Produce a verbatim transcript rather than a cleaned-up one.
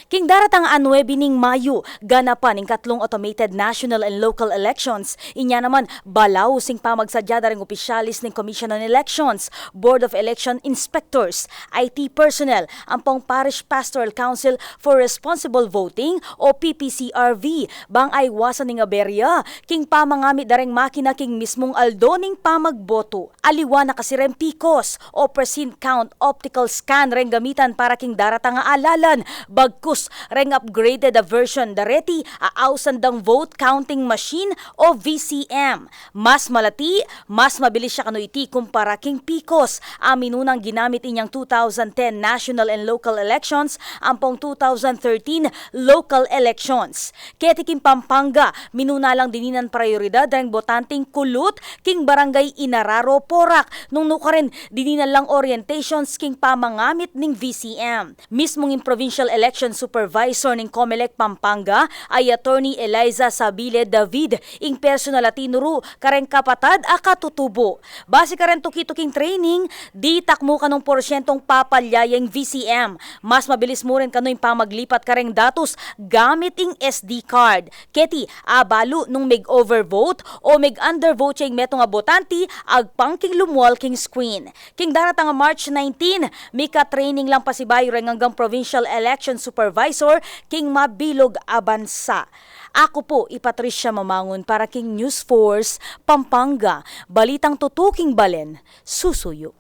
King daratang a nuebe ning Mayu, ganapan ing katlung automated national and local elections. Inya naman, balaus ing pamagsadya da ring opisyalis ning Commission on Elections, Board of Election Inspectors, I T personnel, ampong Parish Pastoral Council for Responsible Voting o P P C R V, bang aiwasan ing aberya king pamangamit da reng makina king mismung aldo ning pamagboto. Aliwa na kasi reng PCOS o precinct count optical scan reng gamitan para king daratang a alalan, bagkus reng upgraded a version da reti a ausan dang vote counting machine o V C M. Mas malati, mas mabilis ya kanu iti kumpara king PCOS a minunang ginamit inyang two thousand ten national and local elections ampong two thousand thirteen local elections. Keti king Pampanga, minuna lang dininan prayoridad reng botanting kulut king Barangay Inararo, Porac, nung nukarin dininan lang orientations king pamangamit ning V C M. Mismung ing Provincial Election Supervisor ning Comelec Pampanga, a i Attorney Eliza Sabile David, ing personal a tinuru kareng kapatad a katutubo. Base kareng tuki-tuking training, ditak mu kanung porsyentong papalya ya ing V C M. Mas mabilis mu rin kanu ing pamaglipat kareng datus gamit ing S D card. Keti, abalu nung meg-overvote o meg-undervote ya ing metung a botante agpang king lumual king screen. King daratang a March nineteen, mika-training lang pasibayu reng anggang Provincial Election Supervisor king mabilug a bansa. Aku pu i Patricia Mamangun para king News Force Pampanga, balitang tutuking balen, susuyu.